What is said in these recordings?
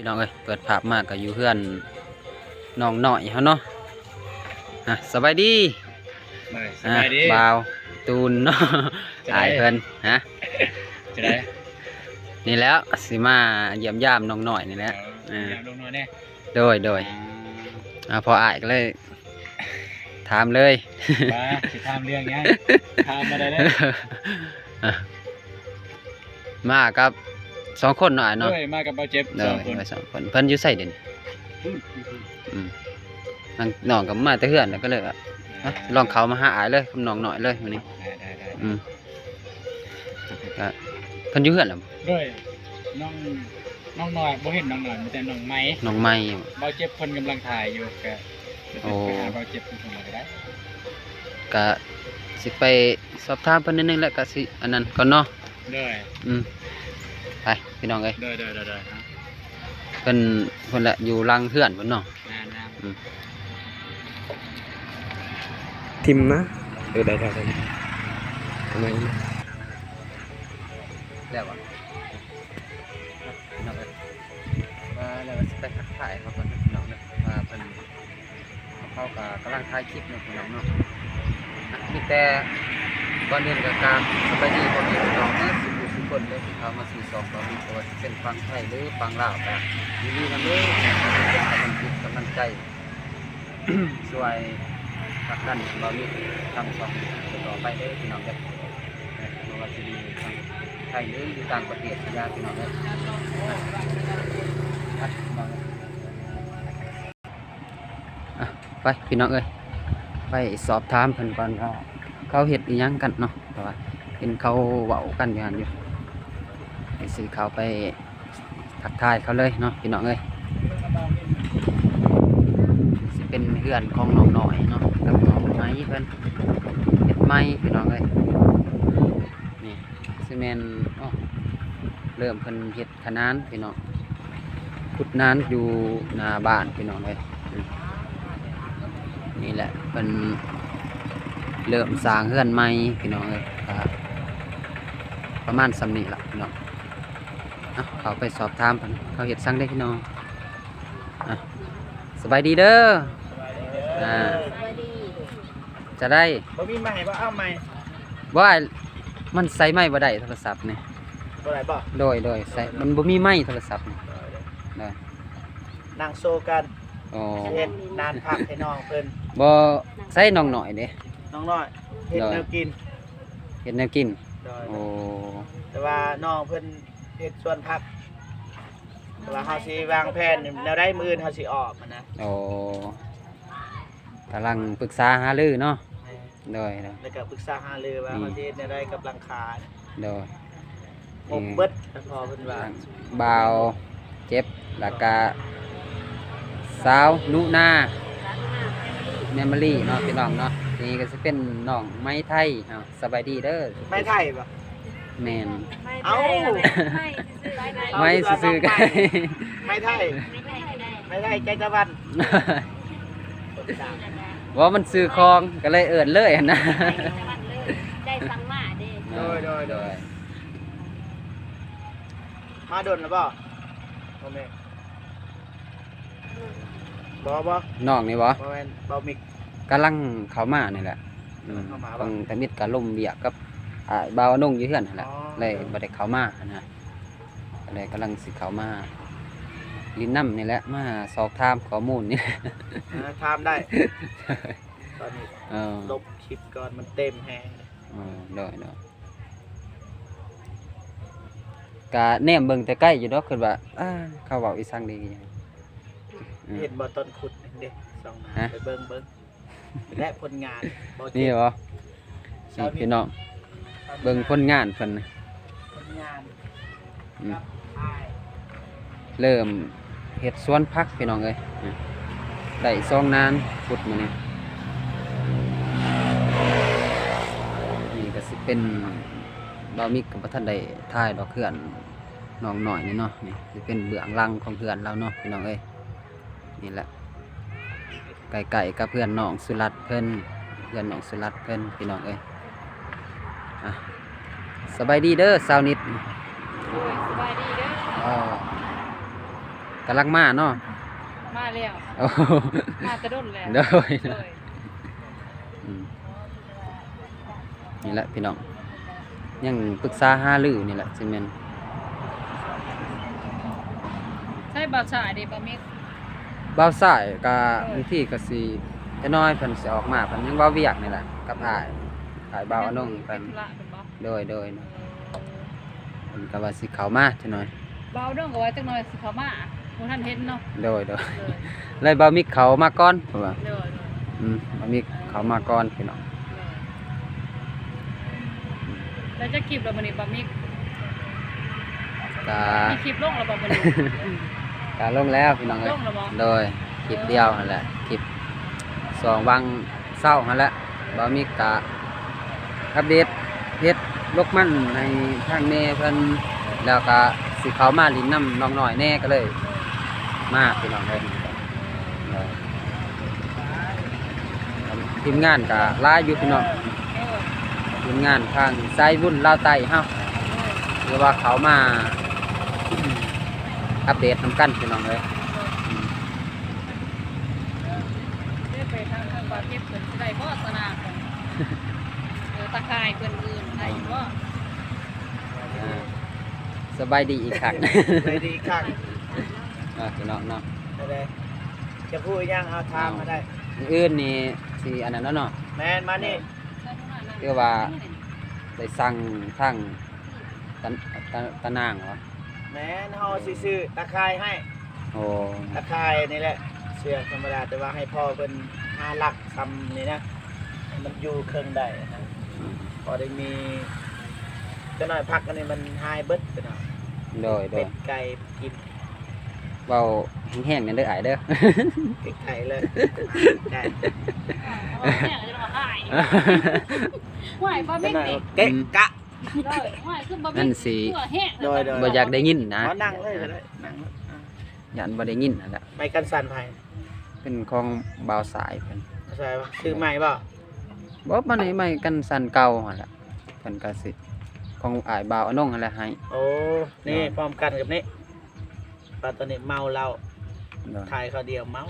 ພີ່ນ້ອງເອີຍ ເປີດພາບມາກໍຢູ່ເຮືອນນ້ອງນ້ອຍເຮົາເນາະ. ອ່ະ ສະບາຍດີ ໂດຍ ສະບາຍດີ ອ່າ ບ່າວຕູນເນາະ ຈະໄດ້ ອ້າຍເພິ່ນ ຮະ ຈະໄດ້ ນີ້ແຫຼະ ຊິມາຢ້ຽມຢາມນ້ອງນ້ອຍນີ້ແຫຼະ. ອໍ ເອີ ຢ້ຽມຢາມນ້ອງນ້ອຍແດ່ ໂດຍ ໂດຍ ອ່າ ອ່າ ພໍອ້າຍກໍເລີຍຖາມເລີຍ ວ່າຊິຖາມເລື່ອງຫຍັງ ຖາມມາໄດ້ເລີຍ. ອ່ະ ມາກັບສອງຄົນເນາະ ອ້າຍເນາະ. ໂດຍ ມາກັບບ່າວເຈັບ ໂດຍ ສອງຄົນ ໂດຍ ສອງຄົນ. ເພິ່ນຢູ່ໃສເດນີ້? ພຸ້ນ ຢູ່ພຸ້ນ ອືມ ນາງ ນ້ອງກໍມາແຕ່ເຮືອນ ແລ້ວກໍເລີຍວ່າ ອ່າ ມາ ລອງເຂົ້າມາຫາອ້າຍເລີຍ ກັບນ້ອງນ້ອຍເລີຍມື້ນີ້. ໄດ້ ໄດ້ ໄດ້ ອືມ ກໍເພິ່ນຢູ່ເຮືອນແລ້ວ? ໂດຍ ນ້ອງ ນ້ອງນ້ອຍ ບໍ່ເຫັນນ້ອງນ້ອຍ ມີແຕ່ນ້ອງໃໝ່ ນ້ອງໃໝ່. ບ່າວເຈັບເພິ່ນກຳລັງຖ່າຍຢູ່ ກໍ ໂອ້ ໄປຫາບ່າວເຈັບເພິ່ນກໍໄດ້ ກໍຊິໄປສອບຖາມເພິ່ນໜ້ອຍໜຶ່ງ ແລ້ວກໍຊິອັນນັ້ນກ່ອນເນາະ. ໂດຍ ອືມ ໄປພີ່ນ້ອງເອີຍ ໂດຍ ໂດຍ ໂດຍ ໂດຍ ເພິ່ນ ເພິ່ນລະຢູ່ຫຼັງເຮືອນພຸ້ນເນາະ. ແມ່ນໆ ອືມ ຖິ້ມນະ ເອີ ໄດ້ໆ ທຳໄມ ແລ້ວຫວາ ພີ່ນ້ອງເອີຍ ວ່າແລ້ວກໍຊິໄປທັກທາຍເຂົາກ່ອນເນາະ ພີ່ນ້ອງເນາະ ວ່າເພິ່ນ ເຂົາກໍກຳລັງຖ່າຍຄລິບເນາະ ພີ່ນ້ອງເນາະ. ອ່ະ ມີແຕ່ກ່ອນອື່ນກໍກາບສະບາຍດີພໍ່ແມ່ພີ່ນ້ອງເນາະ ສູ່ຜູ້ສູ່ຄົນເດີ ທີ່ເຂົ້າມາສູ່ຊ່ອງເຮົານີ້ ບໍ່ວ່າຊິເປັນຝັ່ງໄທ ຫຼື ຝັ່ງລາວ ກໍຍິນດີນຳເດີ ເປັນກຳລັງຈິດກຳລັງໃຈ ຊ່ວຍຜັກດັນເບົານິກທຳຊ່ອງຕໍ່ໄປເດີພີ່ນ້ອງເດີ ບໍ່ວ່າຊິຢູ່ທາງໄທ ຫຼື ຢູ່ຕ່າງປະເທດກໍຢ່າ ພີ່ນ້ອງເດີ. ອ່ະ ໄປພີ່ນ້ອງເອີຍ ໄປສອບຖາມເພິ່ນກ່ອນວ່າເຂົາເຮັດອີ່ຫຍັງກັນເນາະ ເພາະວ່າເຫັນເຂົາເວົ້າກັນຢູ່ຫັ້ນຢູ່ ໄປ ຊິເຂົ້າໄປ ທັກທາຍເຂົາເລີຍເນາະ ພີ່ນ້ອງເອີຍ. ຊິເປັນເຮືອນຂອງນ້ອງນ້ອຍເນາະ ກັບນ້ອງໃໝ່ເພິ່ນເຮັດໃໝ່ ພີ່ນ້ອງເອີຍ. ນີ້ຊິແມ່ນ ອໍ ເລີ່ມເພິ່ນເຮັດຂະນານ ພີ່ນ້ອງ ຂຸດນານຢູ່ໜ້າບ້ານ ພີ່ນ້ອງເອີຍ. ນີ້ແຫຼະ ເພິ່ນເລີ່ມສ້າງເຮືອນໃໝ່ ພີ່ນ້ອງເອີຍ ກໍປະມານສ່ຳນີ້ລະ ພີ່ນ້ອງ. ເອົາ ເຂົ້າໄປສອບຖາມເພິ່ນ ເຂົາເຮັດສັງເດ້ພີ່ນ້ອງ. ອ່ະ ສະບາຍດີເດີ ອ່າ ສະບາຍດີ ຈະໄດ້ ບໍ່ມີໄມ້ບໍ່ ເອົາໄມ້ ບໍ່ ມັນໃສ່ໄມ້ບໍ່ໄດ້ໂທລະສັບນີ້ ບໍ່ໄດ້ບໍ່? ໂດຍ ໂດຍ ໃສ່ ມັນບໍ່ມີໄມ້ໂທລະສັບນີ້ ໂດຍ ໂດຍ ນັ່ງໂຊກັນ ອໍ ຊິເຮັດນານພັກໃຫ້ນ້ອງເພິ່ນ ບໍ່ ໃສ່ນ້ອງນ້ອຍເດ້ ນ້ອງນ້ອຍ ເຮັດ ໂດຍ ແນວກິນ ເຮັດແນວກິນ ໂດຍ ໂອ້ ແຕ່ວ່ານ້ອງເພິ່ນ ເຮັດສວນຜັກ ແຕ່ວ່າເຮົາຊິວາງແຜນແນວໃດ ມື້ອື່ນເຮົາຊິອອກຫັ້ນນະ. ໂອ້ ກຳລັງປຶກສາຫາລືເນາະ ແມ່ນ ໂດຍ ໂດຍ ແລ້ວກໍປຶກສາຫາລືວ່າ ອືມ ເຮົາຊິເຮັດແນວໃດກັບຫຼັງຄາ ໂດຍ ຄົບເບິດ ແລ້ວພໍເພິ່ນວ່າ ບ່າວເຈັບ ແລ້ວກໍສາວໜູນາ ແຟມິລີເນາະ ພີ່ນ້ອງເນາະ. ນີ້ກໍຊິເປັນນ້ອງໄມ້ໄທເນາະ ສະບາຍດີເດີ ໄມ້ໄທບໍ່? ແມ່ນ ເອົ້າ ໄມ້ຊື່ໆ ໄມ້ໄທ ໄມ້ໄທ ໄມ້ໄທ ໄມ້ໄທ ໄມ້ໄທ ໄກ້ຕະວັນ ບໍ່ ມັນຊື່ຂອງ ກໍເລີຍເອີ້ນເລີຍຫັ້ນນະ ໄດ້ສັ່ງມາເດ້ ໂດຍ ໂດຍ ໂດຍ ໂດຍ ມາດົນແລ້ວບໍ່? ບໍ່ແມ່ນ ບໍ່ ບໍ່ ນ້ອງນີ້ບໍ່? ບໍ່ແມ່ນ ບໍ່ມີ ກຳລັງເຂົ້າມານີ້ແຫຼະ ອືມ ກຳລັງເຂົ້າມາບໍ່? ຂອງທຳອິດກໍລົມວຽກກັບ ອ່າ ບ່າວອະນົງຢູ່ເຮືອນຫັ້ນແຫຼະ ອໍ ເລີຍບໍ່ໄດ້ເຂົ້າມາຫັ້ນນະ ເລີຍກຳລັງຊິເຂົ້າມາຫຼິ້ນນຳນີ້ແຫຼະ ມາສອບຖາມຂໍ້ມູນນີ້ ເອີ ຖາມໄດ້ ຕອນນີ້ ເອີ ລົບຄລິບກ່ອນ ມັນເຕັມແຮງ ເອີ ໂດຍ ໂດຍ ກະແນມເບິ່ງແຕ່ໄກຢູ່ດອກ ຄິດວ່າ ອ່າ ເຂົາເວົ້າອີ່ສັງດີ ອືມ ເຫັນບໍ່ຕອນຂຸດເດ້ ສ່ອງໜ້າ ຮະ ໄປເບິ່ງ ເບິ່ງ ແລະ ຜົນງານ ບໍ່ ນີ້ບໍ່? ນີ້ພີ່ນ້ອງ ເບິ່ງຜົນງານເພິ່ນ ຜົນງານ ອືມ ເລີ່ມເຮັດສວນຜັກພີ່ນ້ອງເອີຍ ໄດ້ສອງນານພຸດມື້ນີ້. ນີ້ກໍຊິເປັນ ບ່າວມິກກໍບໍ່ທັນໄດ້ຖ່າຍດອກ ເຮືອນນ້ອງນ້ອຍນີ້ເນາະ ນີ້ຊິເປັນເບື້ອງຫຼັງຂອງເຮືອນລາວເນາະ ພີ່ນ້ອງເອີຍ. ນີ້ແຫຼະ ໃກ້ໆກັບເຮືອນນ້ອງສຸລັດເພິ່ນ ເຮືອນນ້ອງສຸລັດເພິ່ນ ພີ່ນ້ອງເອີຍ. ອ່ະ ສະບາຍດີເດີ ຊາວນິດ ໂດຍ ສະບາຍດີເດີ ອໍ ເອີ ກຳລັງມາເນາະ. ມາແລ້ວ. ໂອ້ ມາແຕ່ດົນແລ້ວ. ໂດຍ ໂດຍ. ອືມ ນີ້ແຫຼະພີ່ນ້ອງ ຍັງປຶກສາຫາລືນີ້ແຫຼະ ຊິແມ່ນ. ໃຊ້ບ່າວຊາຍເດ ບ່າວມິກ? ບ່າວຊາຍກະ ເອີ ບາງທີກະຊິ ຈັກໜ້ອຍເພິ່ນຊິອອກມາ ເພິ່ນຍັງເວົ້າວຽກນີ້ແຫຼະ ກັບອ້າຍ ອ້າຍບ່າວອານົງເພິ່ນ. ເປັນທຸລະເພິ່ນບໍ? ໂດຍ ໂດຍ. ເອີ ເພິ່ນກໍວ່າຊິເຂົ້າມາຈັກໜ້ອຍ. ບ່າວອານົງກໍວ່າຈັກໜ້ອຍຊິເຂົ້າມາ ບໍ່ທັນເຫັນເນາະ. ໂດຍ ໂດຍ. ເລີຍບ່າວມິກເຂົ້າມາກ່ອນ ເພິ່ນວ່າ. ໂດຍ ໂດຍ. ອືມ ບ່າວມິກເຂົ້າມາກ່ອນພີ່ນ້ອງ. ໂດຍ. ແລ້ວຈັກຄລິບແລ້ວມື້ນີ້ບ່າວມິກ? ກະ ມີຄລິບລົງແລ້ວບໍ່ມື້ນີ້? ກະລົງແລ້ວພີ່ນ້ອງເອີຍ. ລົງແລ້ວບໍ່? ໂດຍ. ຄລິບດຽວຫັ້ນແຫຼະ ຄລິບຊ່ວງຫວ່າງເຊົ້າຫັ້ນແຫຼະ ບ່າວມິກກະອັບເດດເຮັດລົກມັນໃຫ້ທາງແມ່ເພິ່ນ ແລ້ວກະຊິເຂົ້າມາຫຼິ້ນນຳນ້ອງນ້ອຍແດ່ ກໍເລີຍມາພີ່ນ້ອງເອີຍ. ໂດຍ. ທີມງານກະຫຼາຍຢູ່ພີ່ນ້ອງ ທີມງານທາງສາຍບຸນລາວໃຕ້ເຮົາ ຫຼືວ່າເຂົ້າມາອັບເດດນຳກັນພີ່ນ້ອງເອີຍ. ໄດ້ໄປທາງ ທາງບາເກັບເພິ່ນຊິໄດ້ບໍ່ ຕະໜ່າງຂອງ ເອີ ຕາຂ່າຍເພິ່ນອື່ນໄດ້ຢູ່ບໍ່? ອ່າ ສະບາຍດີອີກຄັ້ງ ສະບາຍດີອີກຄັ້ງເນາະ ພີ່ນ້ອງເນາະ. ໄດ້ ຈະຮູ້ຫຍັງເຮົາຖາມມາໄດ້ ມື້ອື່ນນີ້ຊິອັນນັ້ນແລ້ວເນາະ. ແມ່ນ ມານີ້ ຄືວ່າໄດ້ສັ່ງທັງຕາ ຕາ ຕາໜ່າງຫວາ? ແມ່ນ ເຮົາຊິຊື້ຕາຂ່າຍໃຫ້. ໂອ້ ຕາຂ່າຍນີ້ແຫຼະ ເຊືອກທຳມະດາ ແຕ່ວ່າໃຫ້ພໍ່ເພິ່ນຫາຫຼັກຊຳນີ້ນະ ໃຫ້ມັນຢູ່ເຄິ່ງໄດ້ນະ. ອືມ ພໍໄດ້ມີ ຈັກໜ້ອຍຜັກອັນນີ້ມັນຫາຍເບິດພີ່ນ້ອງ. ໂດຍ ໂດຍ. ເປັດໄກ່ກິນ ເວົ້າແຮງໆແດ່ເດີອ້າຍເດີ. ເປັດໄກ່ເລີຍ ເປັດໄກ່ ເວົ້າແຮງແລ້ວຈະວ່າຫາຍ. ຫວາຍ ບໍ່ແມ່ນເກະກະ ໂດຍ ຫວາຍ ຄືບໍ່ແມ່ນ ນັ້ນຊິ ໂດຍ ໂດຍ ບໍ່ຢາກໄດ້ຍິນນະ. ເອົານັ່ງເລີຍກໍໄດ້ ນັ່ງ ຢ້ານບໍ່ໄດ້ຍິນຫັ້ນແຫຼະ. ໄມ້ກັນສັ່ນໃຜ? ເປັນຂອງບ່າວສາຍເພິ່ນ. ໃຊ່ບໍ່? ຊື້ໃໝ່ບໍ່? ບໍ່ ມັນໄມ້ກັນສັ່ນເກົ່າຫັ້ນແຫຼະ ເພິ່ນກໍຊິ ຂອງອ້າຍບ່າວອານົງຫັ້ນແຫຼະໃຫ້. ໂອ້ ນີ້ ໂດຍ ພ້ອມກັນກັບນີ້. ປາ ຕອນນີ້ເມົາເຫຼົ້າ ໂດຍ ຖ່າຍເຂົ້າດຽວເມົາ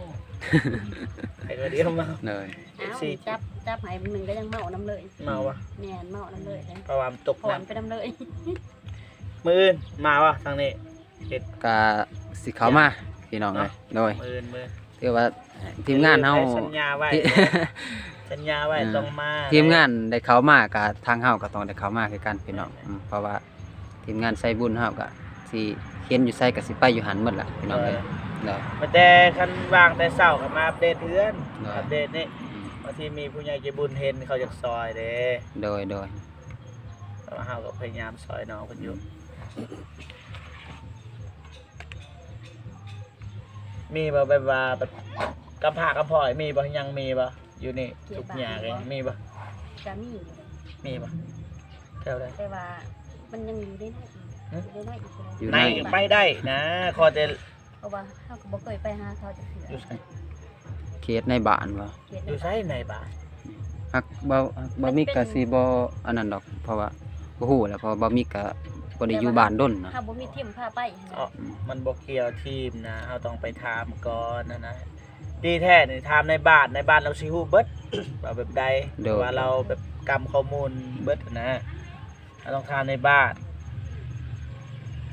ຖ່າຍເຂົ້າດຽວເມົາ. ໂດຍ. ເອັຟຊີ ຈັບ ຈັບໃຫ້ໜຶ່ງກໍຍັງເມົານຳເລີຍ. ເມົາຫວາ? ແມ່ນ ເມົານຳເລີຍເດ້ ເພາະວ່າມັນຕົກນ້ຳ ໄປນຳເລີຍ. ມື້ອື່ນມາຫວາທາງນີ້? ເຮັດ ກະຊິເຂົ້າມາພີ່ນ້ອງເອີຍ. ໂດຍ ມື້ອື່ນ ມື້ ຖືວ່າທີມງານເຮົາ ໄດ້ສັນຍາໄວ້ ສັນຍາໄວ້ ອືມ ຕ້ອງມາ. ທີມງານໄດ້ເຂົ້າມາ ກະທາງເຮົາກໍຕ້ອງໄດ້ເຂົ້າມາຄືກັນພີ່ນ້ອງ. ອືມ ເພາະວ່າທີມງານສາຍບຸນເຮົາກໍຊິເຫັນຢູ່ໃສກໍຊິໄປຢູ່ຫັ້ນໝົດລະພີ່ນ້ອງເອີຍ. ໂດຍ ໂດຍ. ມາແຕ່ຄັນວ່າງແຕ່ເຊົ້າກໍມາອັບເດດເຮືອນ ໂດຍ ອັບເດດນີ້. ອືມ ບາງທີມີຜູ້ໃຫຍ່ໃຈບຸນເຫັນ ເຂົາຢາກຊ່ອຍເດ້. ໂດຍ ໂດຍ. ແຕ່ວ່າເຮົາກໍພະຍາຍາມຊ່ອຍນ້ອງເພິ່ນຢູ່. ອືມ ມີບໍ່ ແບບວ່າ ແບບກຳພ້າກຳພ້ອຍ ມີບໍ່? ຍັງມີບໍ່ຢູ່ນີ້? ທຸກຍາກ ມີບໍ່? ກໍມີຢູ່. ມີບໍ່? ແຖວໃດ? ແຕ່ວ່າມັນຍັງຢູ່ໃນນັ້ນອີກ. ຫຶ? ຢູ່ໃນນັ້ນອີກ. ໃນກໍໄປໄດ້ນະ ຂໍແຕ່ ເພາະວ່າເຮົາກໍບໍ່ເຄີຍໄປຫາເຂົາຈັກເທື່ອ. ຢູ່ໃສ? ເຂດໃນບ້ານບໍ່? ເຂດໃນ ຢູ່ໃສໃນບ້ານ? ຫາກບໍ່ ບໍ່ມີກໍຊິບໍ່ອັນນັ້ນດອກ ເພາະວ່າບໍ່ຮູ້ແຫຼະ ເພາະວ່າບໍ່ມີກໍບໍ່ໄດ້ຢູ່ບ້ານດົນນະ. ເຮົາບໍ່ມີທີມພາໄປ. ເອີ ອືມ ມັນບໍ່ກ່ຽວທີມນະ ເຮົາຕ້ອງໄປຖາມກ່ອນຫັ້ນນະ. ທີ່ແທ້ນີ້ຖາມໃນບ້ານ ໃນບ້ານລາວຊິຮູ້ເບິດວ່າແບບໃດ. ໂດຍ. ວ່າລາວແບບກຳຂໍ້ມູນເບິດຫັ້ນນະ. ເຮົາຕ້ອງຖາມໃນບ້ານ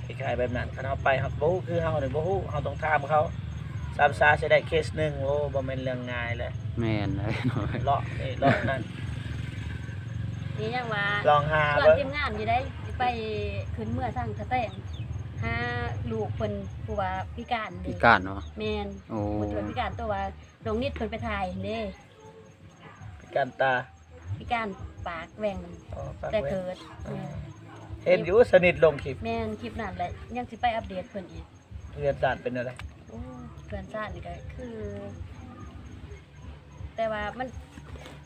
ຄ້າຍໆແບບນັ້ນ. ຄັນເຮົາໄປເຮົາກໍບໍ່ຮູ້ ຄືເຮົານີ້ບໍ່ຮູ້ ເຮົາຕ້ອງຖາມເຂົາ. ສາມຊາຊິໄດ້ເຄສໜຶ່ງ ໂອ້ ບໍ່ແມ່ນເລື່ອງງ່າຍເລີຍ. ແມ່ນເລີຍ. ເລາະນີ້ເລາະນັ້ນ ນີ້ຍັງວ່າ ລອງຫາ ເບິ່ງ ເບິ່ງທີມງານຢູ່ໄດ໋ ຊິໄປຂຶ້ນເມືອທາງທ່າແຕງ ຫາລູກເພິ່ນ ຜູ້ວ່າພິການເດ້. ພິການເນາະ? ແມ່ນ. ໂອ້ ຜູ້ທີ່ວ່າພິການ ຕົວວ່ານ້ອງນິດເພິ່ນໄປຖ່າຍຫັ້ນເດ້. ພິການຕາ? ພິການປາກແຫວ່ງ. ອໍ ປາກແຫວ່ງ ແຕ່ເກີດ. ເອີ ເອີ ເຫັນຢູ່ ສະນິດລົງຄລິບ. ແມ່ນ ຄລິບນັ້ນແຫຼະ ຍັງຊິໄປອັບເດດເພິ່ນອີກ. ເຮືອນຊານເປັນແນວໃດ? ໂອ້ ເຮືອນຊານນີ້ກໍຄື ແຕ່ວ່າມັນ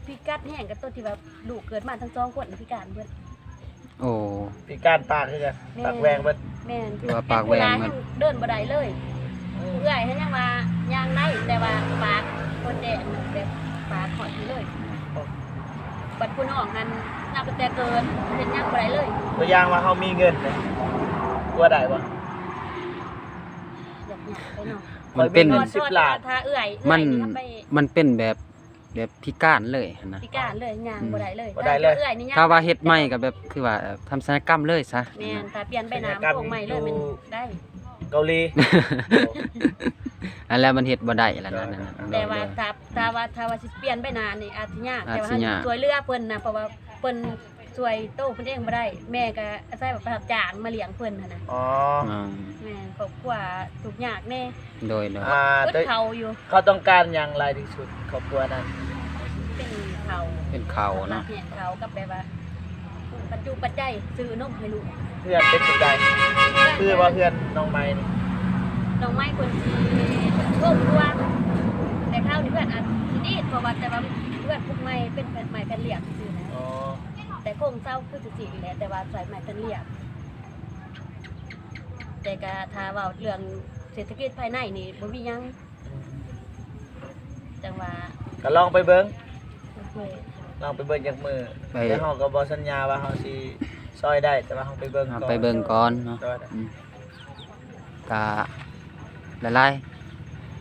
ພິກາດແຮງ ກັບຕົວທີ່ວ່າລູກເກີດມາທັງສອງຄົນພິການເບິດ. ໂອ້ ພິການປາກຄືກັນ. ແມ່ນ ປາກແຫວ່ງເບິດ. ແມ່ນ ຖືວ່າປາກແຫວ່ງເບິດ ເດີນບໍ່ໄດ້ເລີຍ. ເອີ ເອື້ອຍຫັ້ນຍັງວ່າຍ່າງໄດ້ ແຕ່ວ່າປາກຄົນແດງແບບປາກຮອດຢູ່ເລີຍ. ໂອ້ ບັດຜູ້ນ້ອງຫັ້ນນັບຕັ້ງແຕ່ເກີດ ເຮັດຫຍັງບໍ່ໄດ້ເລີຍ. ຕົວຢ່າງວ່າເຮົາມີເງິນເດ້ ຕົວະໄດ້ບໍ່? ຢາກ ໄປເນາະ ມັນເປັນ ຂ້ອຍມີເງິນສິບລ້ານ ຖ້າເອື້ອຍ ມັນ ເອື້ອຍນີ້ເຮົາໄປ ມັນເປັນແບບ ແບບພິການເລີຍຫັ້ນນະ ພິການເລີຍ ຍ່າງ ອືມ ບໍ່ໄດ້ເລີຍ ບໍ່ໄດ້ເລີຍ ຖ້າເອື້ອຍນີ້ຍ່າງ ຖ້າວ່າເຮັດໃໝ່ກໍແບບຄືວ່າ ເອີ ທຳສັນຍະກຳເລີຍຊະ ແມ່ນ ຖ້າປ່ຽນໃບໜ້າ ສັນຍະກຳ ໂຄງໃໝ່ເລີຍ ຢູ່ ແມ່ນໄດ້ ເກົາຫຼີ ອັນແລ້ວມັນເຮັດບໍ່ໄດ້ແລ້ວນະ ໂດຍ ນັ້ນນະ ແຕ່ວ່າ ໂດຍ ຖ້າ ຖ້າວ່າ ຖ້າວ່າຊິປ່ຽນໃບໜ້ານີ້ອາດຊິຍາກ ອາດຊິຍາກ ແຕ່ວ່າເຮົາຊ່ວຍເຫຼືອເພິ່ນນະ ເພາະວ່າເພິ່ນ ຊ່ວຍໂຕເພິ່ນເອງບໍ່ໄດ້ ແມ່ກໍອາໄສວ່າໄປຮັບຈ້າງມາລ້ຽງເພິ່ນຫັ້ນນະ ອໍ ອືມ ແມ່ນ ຄອບຄົວທຸກຍາກແດ່ ໂດຍໆ ອ່າ ອຶດເຂົ້າຢູ່ ເຂົາຕ້ອງການຫຍັງຫຼາຍທີ່ສຸດ ຄອບຄົວນັ້ນ? ເປັນເຂົ້າ ເປັນເຂົ້າເນາະ ແມ່ນ ເຂົ້າກັບແບບວ່າ ປັດຈຸປັດໄຈຊື້ນົມໃຫ້ລູກ ເຮືອນເປັນຈັ່ງໃດ? ຄືວ່າເຮືອນນ້ອງໃໝ່ນີ້ ນ້ອງໃໝ່ເພິ່ນຊິໂຮມຄົວ ແຕ່ຄາວນີ້ເຮືອນອາດຊິດີ ເພາະວ່າ ແຕ່ວ່າເຮືອນປຸກໃໝ່ເປັນແຜ່ນໄມ້ແຜ່ນລຽບຊື່ໆນະ ອໍ ແຕ່ໂຄງເສົາຄືຊິຊີ້ນີ້ແຫຼະ ແຕ່ວ່າໃຊ້ໄມ້ແຜ່ນລຽບ ແຕ່ກະຖ້າເວົ້າເລື່ອງເສດຖະກິດພາຍໃນນີ້ບໍ່ມີຫຍັງ ອືມ ຈັ່ງວ່າ ກະລອງໄປເບິ່ງ ໂອເຄ ລອງໄປເບິ່ງຈັກມື້ ໄປ ແຕ່ເຮົາກໍບໍ່ສັນຍາວ່າເຮົາຊິຊ່ອຍໄດ້ ແຕ່ວ່າເຮົາໄປເບິ່ງ ເຮົາໄປເບິ່ງກ່ອນເນາະ ໂດຍ ອືມ ກະຫຼາຍ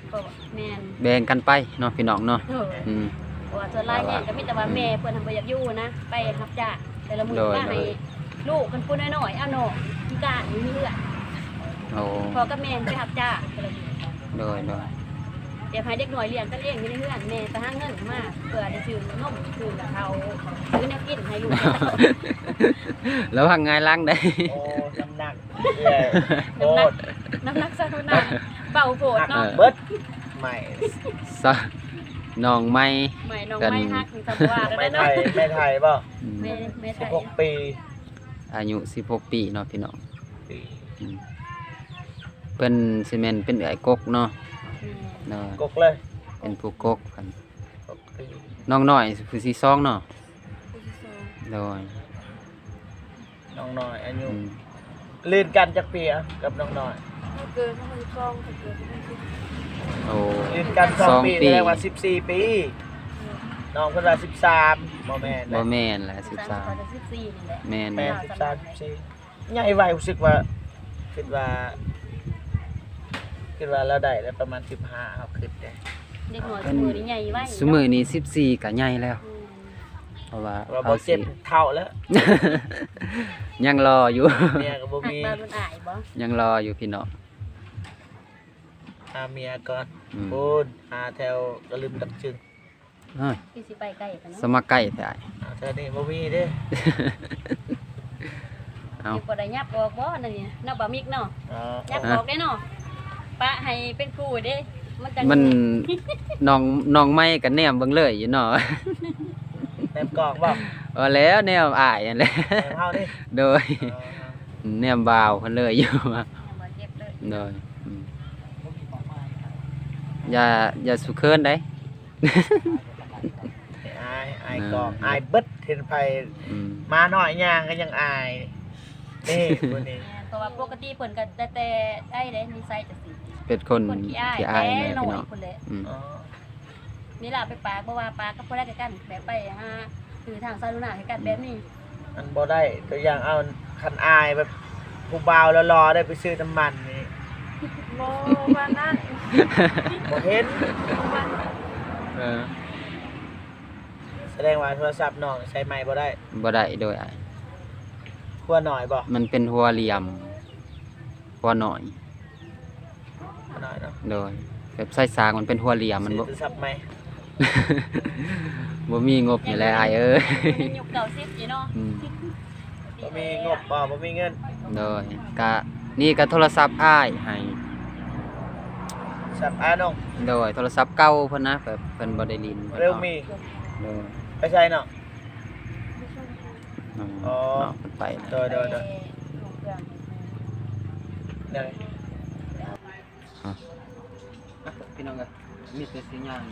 ໆ ກໍແມ່ນ ແບ່ງກັນໄປເນາະພີ່ນ້ອງເນາະ ໂດຍ ອືມ ເພາະວ່າສ່ວນຫຼາຍແຮງກໍມີແຕ່ວ່າ ອືມ ແມ່ເພິ່ນຫັ້ນບໍ່ຢາກຢູ່ນະ ໄປຮັບຈ້າງແຕ່ລະມື້ ໂດຍ ມາໃຫ້ ໂດຍ ລູກເພິ່ນຜູ້ນ້ອຍໆ ເອົານ້ອງພິການຢູ່ເຮືອນ ໂອ້ ພໍ່ກັບແມ່ໄປຮັບຈ້າງແຕ່ລະມື້ ໂດຍໆ ຢາກໃຫ້ເດັກນ້ອຍລ້ຽງກັນເອງຢູ່ໃນເຮືອນ ແມ່ໄປຫາເງິນມາເພື່ອໄດ້ຊື້ນົມ ຊື້ເຂົ້າ ຊື້ແນວກິນໃຫ້ລູກ ລະວັງຫງາຍຫຼັງເດ້ ໂອ້ ນ້ຳໜັກ ນ້ຳໜັກ ນ້ຳໜັກຊາວໜ້າ ເບົາໂພດເນາະ ເອີ ເບິດ ໃໝ່ ຊະ ນ້ອງໃໝ່ ໃໝ່ ນ້ອງໃໝ່ຮັກ ເພິ່ນ ນີ້ກໍບໍ່ວ່າແລ້ວເນາະ ແມ່ໄທ ແມ່ໄທບໍ່? ອືມ ແມ່ ແມ່ໄທ ສິບຫົກປີ ອາຍຸສິບຫົກປີເນາະພີ່ນ້ອງ ປີ ອືມ ເພິ່ນຊິແມ່ນເປັນເອື້ອຍກົກເນາະ ແມ່ນ ໂດຍ ກົກເລີຍ ເປັນຜູ້ກົກເພິ່ນ ກົກປີ ນ້ອງນ້ອຍຜູ້ທີສອງເນາະ ຜູ້ທີສອງ ໂດຍ ນ້ອງນ້ອຍອາຍຸ ອືມ ລື່ນກັນຈັກປີອະ ກັບນ້ອງນ້ອຍ? ເຮົາເກີດສອງພັນສິບສອງ ເຂົາເກີດສອງພັນສິບ ໂອ້ ລື່ນກັນສອງປີ ສອງປີ ແສດງວ່າສິບສີ່ປີ ນ້ອງເພິ່ນວ່າສິບສາມ ບໍ່ແມ່ນ ບໍ່ແມ່ນລະ ສິບສາມ ສິບສາມ ສິບສີ່ນີ້ແຫຼະ ແມ່ນ ແມ່ນ ສິບສາມ ສິບສີ່ ໃຫຍ່ໄວ ຮູ້ສຶກວ່າ ຄິດວ່າ ຄິດວ່າລາວໄດ້ແລ້ວປະມານສິບຫ້າ ເຮົາຄິດເດ້ ເດັກນ້ອຍຊຸມື້ນີ້ໃຫຍ່ໄວ ຊຸມື້ນີ້ສິບສີ່ກໍໃຫຍ່ແລ້ວ ອືມ ເພາະວ່າ ວ່າ ເຮົາ ບໍ່ເຈັບ ຊິເຖົ້າແລ້ວ ຍັງລໍຢູ່ ເມຍກໍບໍ່ມີ ຮັກບ່າວລຸນອາຍບໍ່? ຍັງລໍຢູ່ພີ່ນ້ອງ ຫາເມຍກ່ອນ ອືມ ພຸ້ນ ຫາແຖວກະລຶມດຳຈຶງ ເອີຍ ຄືຊິໄປໄກປານນັ້ນ ສະມາໄກແທ້ອ້າຍ ເອົາ ແຖວນີ້ບໍ່ມີເດ້ ເອົາ ຊິບໍ່ໄດ້ຫຍັບອອກບໍ່ ນັ້ນນີ້ເນາະ ບ່າວມິກເນາະ ເອີ ຫຍັບອອກເດ້ເນາະ ປະໃຫ້ເປັນຄູ່ເດ້ ມັນຈັ່ງ ມັນ ນ້ອງ ນ້ອງໃໝ່ກໍແນມເບິ່ງເລີຍຢູ່ເນາະ ແນມກ້ອງບໍ່? ບໍ່ແລ້ວ ແນມອ້າຍຫັ້ນແຫຼະ ແນມເຮົານີ້ ໂດຍ ອໍ ແນມບ່າວເພິ່ນເລີຍຢູ່ ແນມບ່າວເຈັບເລີຍ ໂດຍ ອືມ ຢ່າ ຢ່າສຸເຂີນໃດ ອາຍ ອາຍກ້ອງ ເອີ ອາຍເບິດ ເຫັນໃຜ ອືມ ໝານ້ອຍຍ່າງກໍຍັງອາຍ ນີ້ຜູ້ນີ້ ແມ່ນ ເພາະວ່າປົກກະຕິເພິ່ນກໍແຕ່ ແຕ່ໄດ້ເດ້ ນິໄສຈັ່ງຊີ້ ເປັນຄົນ ຄົນຂີ້ອາຍ ຂີ້ອາຍແຫຼະ ແຕ່ນ້ອຍພຸ້ນແຫຼະ ອືມ ອໍ ນີ້ລະໄປປາກ ບໍ່ວ່າປາກກັບຜູ້ໃດຄືກັນ ແບບໄປຫາ ຄືທາງສາທາລະນະຄືກັນ ອືມ ແບບນີ້ ມັນບໍ່ໄດ້ ຕົວຢ່າງ ເອົາ ຄັນອາຍແບບຜູ້ບ່າວຫຼໍ່ໆ ໄດ້ໄປຊື້ນ້ຳມັນນີ້ ບໍ່ປານນັ້ນ ບໍ່ເຫັນ ບໍ່ປານນັ້ນ ເອີ ສະແດງວ່າໂທລະສັບນ້ອງໃຊ້ໃໝ່ບໍ່ໄດ້ ບໍ່ໄດ້ ໂດຍອ້າຍ ຫົວໜ້ອຍບໍ່? ມັນເປັນຫົວຫຼ່ຽມ ຫົວໜ້ອຍ ຫົວໜ້ອຍເນາະ ໂດຍ ແບບສາຍສາກມັນເປັນຫົວຫຼ່ຽມ ມັນບໍ່ ຊື້ໂທລະສັບໃໝ່ ບໍ່ມີງົບນີ້ແຫຼະອ້າຍເອີຍ ຍັງຍຸກເກົ້າສິບຢູ່ເນາະ ອືມ ບໍ່ມີງົບບໍ່ ບໍ່ມີເງິນ ໂດຍ ກະ ນີ້ກະໂທລະສັບອ້າຍໃຫ້ ສັບອ້າຍນ້ອງ ໂດຍ ໂທລະສັບເກົ່າເພິ່ນນະ ແບບເພິ່ນບໍ່ໄດ້ຫຼິ້ນ ເຣວມີ ໂດຍ ໄປໃສເນາະ? ອໍ ອໍ ເນາະ ເພິ່ນໄປແລ້ວ ໂດຍ ໂດຍ ໂດຍ ໄດ້ ອ່ະ ພີ່ນ້ອງເອີຍ ມີແຕ່ຊິຍ່າງ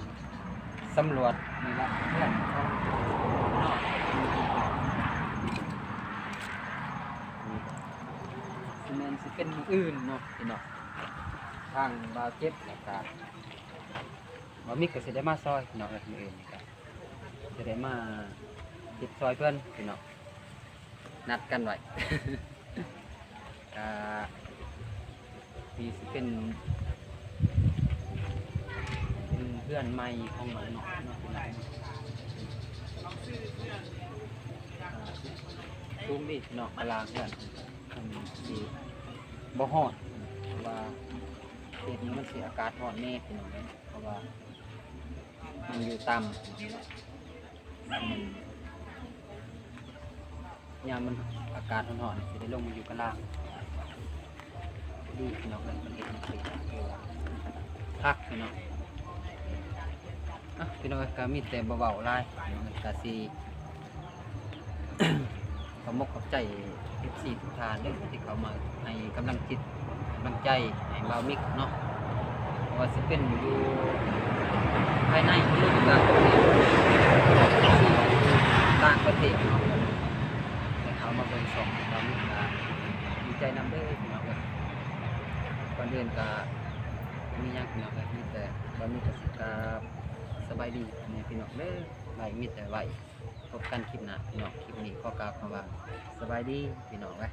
ສຳຫຼວດນີ້ລະ ເຮືອນຂອງນ້ອງ ຊິແມ່ນຊິເປັນມື້ອື່ນເນາະພີ່ນ້ອງ ທາງບ່າວເຈັບ ແລ້ວກະບ່າວມິກກໍຊິໄດ້ມາຊ່ອຍພີ່ນ້ອງເອີຍ ມື້ອື່ນນີ້ກະຊິໄດ້ມາເຮັດຊ່ອຍເພິ່ນພີ່ນ້ອງ ນັດກັນໄວ້ ກະ ນີ້ຊິເປັນ ເຮືອນໃໝ່ຂອງນ້ອງໆເນາະ ພີ່ນ້ອງເນາະ. ອ່າ ສູງເດພີ່ນ້ອງ ກະລາງເຮືອນ ມັນຊິບໍ່ຮ້ອນ ເພາະວ່າເຂດນີ້ມັນຊິອາກາດຮ້ອນແດ່ພີ່ນ້ອງເອີຍ ເພາະວ່າມັນຢູ່ຕ່ຳ ມັນ ຍາມມັນອາກາດຮ້ອນໆ ຊິໄດ້ລົງມາຢູ່ກະລາງ. ດີພີ່ນ້ອງເອີຍ ເພິ່ນເຮັດໃຫ້ຄືວ່າຄັກພີ່ນ້ອງ. ອ່ະ ພີ່ນ້ອງເອີຍ ກະມີແຕ່ບໍ່ເວົ້າຫຼາຍ ພີ່ນ້ອງເອີຍ ກະຊິຂອບມົກຂອບໃຈ ເອັຟຊີ ທຸກທ່ານເດີ ທີ່ເຂົ້າມາໃຫ້ກຳລັງຈິດ ກຳລັງໃຈໃຫ້ບ່າວມິກເນາະ ບໍ່ວ່າຊິເປັນຢູ່ພາຍໃນ ຫຼືວ່າຕ່າງປະເທດ ຕ່າງປະເທດເນາະ ໄດ້ເຂົ້າມາເບິ່ງຊ່ອງບ່າວມິກ ກະດີໃຈນຳເດີພີ່ນ້ອງເອີຍ. ກ່ອນອື່ນກະບໍ່ມີຫຍັງພີ່ນ້ອງເອີຍ ມີແຕ່ບ່າວມິກກະຊິກາບສະບາຍດີໃຫ້ພີ່ນ້ອງເດີ ໄວ້ມີແຕ່ໄວ້ພົບກັນຄລິບໜ້າພີ່ນ້ອງ. ຄລິບນີ້ຂໍກ່າວຄຳວ່າສະບາຍດີພີ່ນ້ອງເອີຍ.